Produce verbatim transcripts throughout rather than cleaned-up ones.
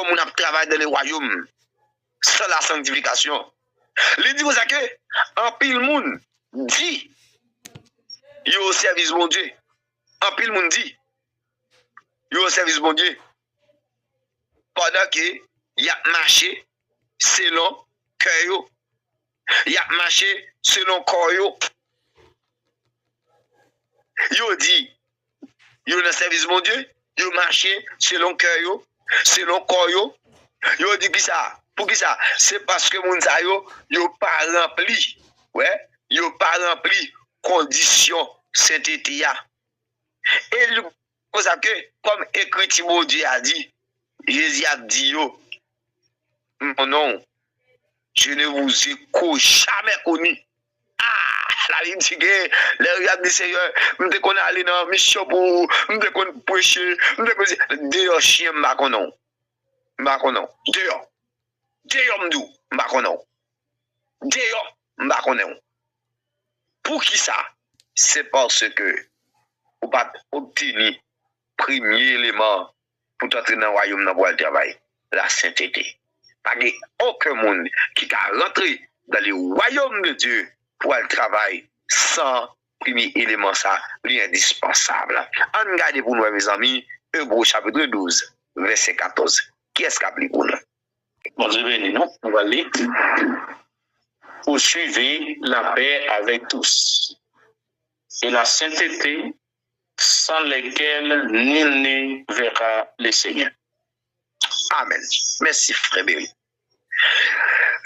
moun ap travay dans le royaume sans la sanctification. Li di konsa ke anpil moun di yo o sèvis Bondye. Anpil moun di yo o sèvis Bondye. Pandan ke y ap mache selon kè yo. Y ap mache selon kò yo. Yo di yo nan sèvis Bondye, yo mache selon kè yo, selon kò yo. Yo di kisa? Poukisa? Se paske moun sa yo, yo pa ranpli, wè, yo pa ranpli kondisyon sentete a. E li konsa ke, kòm ekriti Bondye a di, Jezi ap di yo, mon nom, je ne vous ai co- jamais connu. Ah, la Bib di ke lè yo ap di Seyè, m te konn ale nan misyon pou ou, m te konn preche, m te konn deyò chen m pa konnen w. M pa konnen w. Deyò. Deyò m di w, m pa konnen w. Deyò, m pa konnen w. Poukisa? Se paske ou pa t obteni premye eleman pou t antre nan wayòm nan pou al travay, lasentete. Pa gen okenn moun ki ka rantre dans le royaume de Dieu pou al travay san premye eleman sa, li endispansab. Ann gade pou n wè, mezanmi, Ebre chapit douz, vèsè katòz. Kiyès k ap li pou nou? Bondye beni nou. Nou va li. Poursuivez la paix avec tous et la sainteté sans lesquelles nul ne verra le Seigneur. Amen. Mèsi, frè Beri.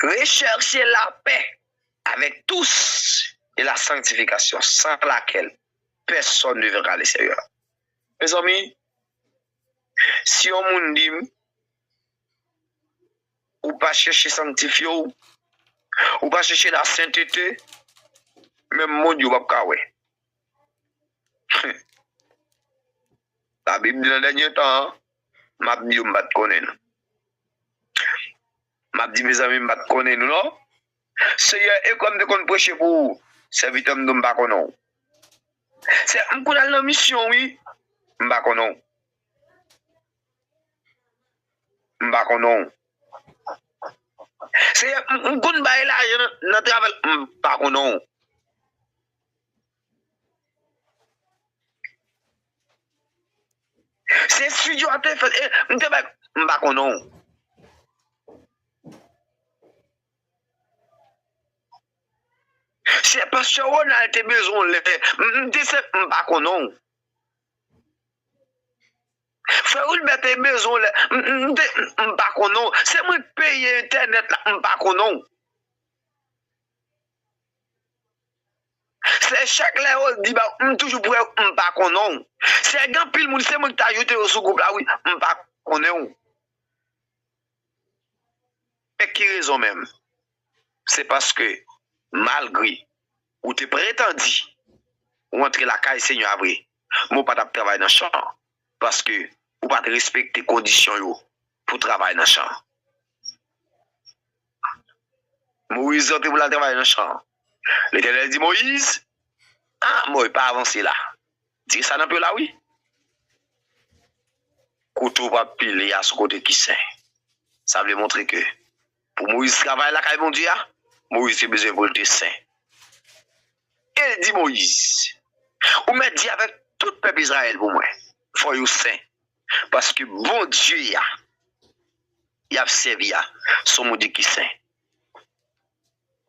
Recherchez la paix avec tous et la sanctification sans laquelle personne ne verra le Seigneur. Mezanmi, si yon moun di m, ou pa chèche sanktifye w, ou pa chèche lasentete, menm Bondye w p ap ka wè. Labib di nan dènye tan an, m ap di yo m pa t konnen nou. M ap di, mezanmi, m pa t konnen nou non. Seyè, e kòm m te konn preche pou ou, sèvitè m di w m pa konnen w. Se m konn al nan misyon wi, m pa konnen w. M pa konnen w. Seyè, m, m konn bay lajan nan, nan travay, m pa konnen w. Se estidyo a te fèt, e, m te bay, m pa konnen w. Se pastè Ronald te bezwen w lè, m, m te se, m pa konnen w. Frè Wilbert te bezwen w lè, m, m, m te, m pa konnen w. Se mwen k peye entènèt la, m pa konnen w. Se chak lè yo di ba, m toujou prè, m pa konnen w. Se gen anpil moun, se mwen ki t ajoute yo sou gwoup la, wi, m pa konnen w. E ki rezon menm? Se paske, malgre ou te pretandi ou antre lakay Senyè a vre, men w pa t ap travay nan chan an, paske ou pa t respekte kondisyon yo pou travay nan chan an. Moyiz rantre pou l al travay nan chan an. Letènèl di Moyiz, ah, Moyiz, pa avanse la. Tire sa nan pye w la, wi. Kouto w p ap pile a sou kote ki sen. Sa vle montre ke pou Moyiz travay lakay Bondye a, Moyiz te bezwen pou l te sen. E l di Moyiz, ou mèt di avèk tout pèp Izrayèl pou mwen, fò yo sen. Paske Bondye a, y ap sèvi a, se yon Bondye ki sen.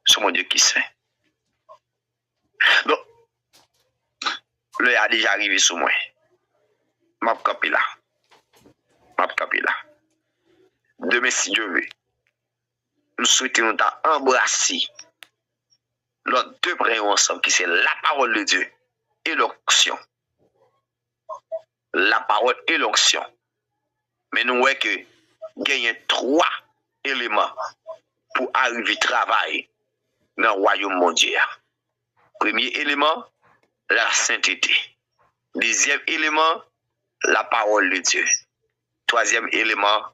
Se yon Bondye ki sen. Donk, lè a deja rive sou mwen. M ap kanpe la. M ap kanpe la. Demen, si Dye vle, m swete nou ta anbrase lòt de pwen yo ansanm, ki se la parole de Dieu et l'onction. La parole et l'onction. Men nou wè ke genyen twa eleman pou arive travay nan wayòm Bondye a. Premye eleman, lasentete. Dezyèm eleman, la parole de Dieu. Twazyèm eleman,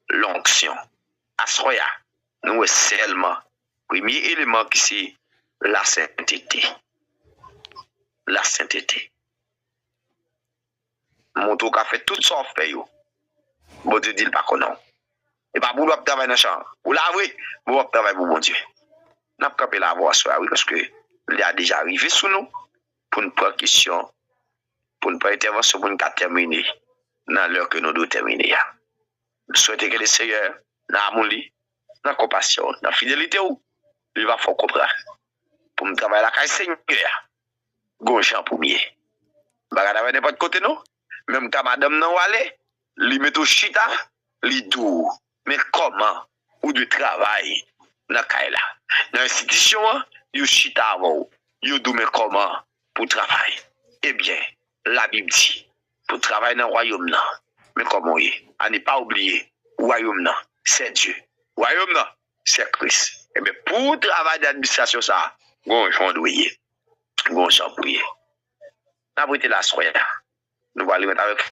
l'onction. Aswè a, nou wè sèlman premye eleman ki se lasentete. Lasentete. Montre w ka fè tout sa w ap fè yo. Bondye di l pa konnen w. E pa pou w ap travay nan chan. Ou la vre, men w ap travay pou Bondye. N ap kanpe la avè w aswè a, wi, paske lè a deja rive sou nou pou n pran kesyon, pou n pran entèvansyon, pou n ka tèmine nan lè ke nou dwe tèmine a. M swete ke Lesenyè, nan amou li, nan konpasyon, nan fidelite w, li va fè w konprann. Pou m travay lakay Senyè a, gon jan pou m ye. M pa ka travay nenpòt kote non. Menm ka madanm nan w ale, li mete w chita, li di w men kòman ou dwe travay nan kay la. Nan enstitisyon an, yo chita avè w, yo di w men kòman pou w travay. Ebyen, Labib di, pou w travay nan wayòm nan, men kòman w ye. A ne pa oubliye, wayòm nan, c'est Dieu. Wayòm nan, c'est Christ. Ebyen, pou w travay nan administrasyon sa a, gon jan w dwe ye. Gon jan pou w ye. N ap rete la aswè a. Nou pral remèt avèk